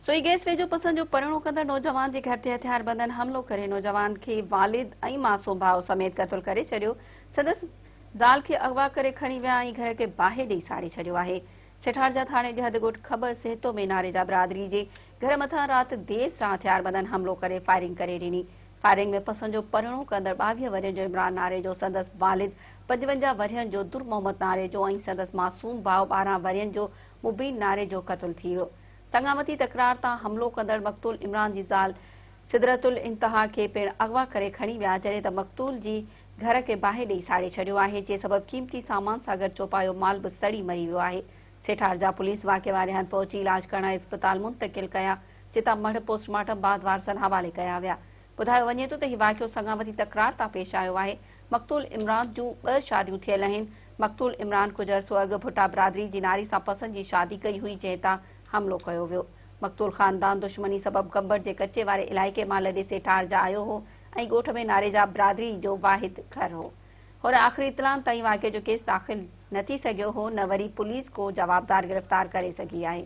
سوئي gas ويجهو پسند جو پرڻو ڪندڙ نوجوان جي گهر تي هٿياربندن حملو ڪري نوجوان کي والد ۽ معصوم ڀاء سميت قتل ڪري ڇڏيو، سندس زال کي اغوا ڪري کڻي ويا ۽ گهر کي باهه ڏئي ساڙي ڇڏيو آهي. سيٺارجا ٿاڻي جي حد ڳوٺ کٻڙ سهتو ۾ ناريجا برادري جي گهر مٿان رات دير سان هٿياربندن حملو ڪري فائرنگ ڪري ڏني. فائرنگ ۾ پسند جو پرڻو ڪندڙ 22 ورهين جو عمران ناريجو، سندس والد 55 ورهين جو در محمد ناريجو ۽ سندس معصوم ڀاء 12 ورهين جو مبين ناريجو قتل ٿي ويو. سڱاوتي تڪرار تان حملو ڪندڙ مقتول عمران جي زال سدرة الانتها کي پڻ اغوا ڪري کڻي ويا جڏهن ته مقتول جي گهر کي باهه ڏئي ساڙي ڇڏيو آهي جنهن سبب قيمتي سامان سان گڏ چوپايو مال به سڙي مري ويو آهي سيٺارجا پوليس واقعي واري هنڌ پهچي علاج ڪرڻ لاء اسپتال منتقل ڪيا جتان مڙهه پوسٽ مارٽم بعد وارثن حوالي ڪيا ويا ٻڌايو وڃي ٿو ته هي واقعو سڱاوتي تڪرار تان پيش آيو آهي مقتول عمران جون ٻه شاديون ٿيل آهن مقتول عمران ڪجهه عرصو اڳ ڀٽا برادري جي ناري سان پسند جي شادي ڪئي هئي جنهن تان حملو ڪيو ويو. مقتول خاندان دشمني سبب گمبٽ جي ڪچي واري علائقي مان لڏي سيٺارجا آيو هو ۽ ڳوٺ ۾ ناريجا برادري جو واحد گهر هو. هن آخري اطلاعن تائين واقعي جو ڪيس داخل نه ٿي سگهيو هو نه وري پوليس ڪو جوابدار گرفتار ڪري سگهي آهي.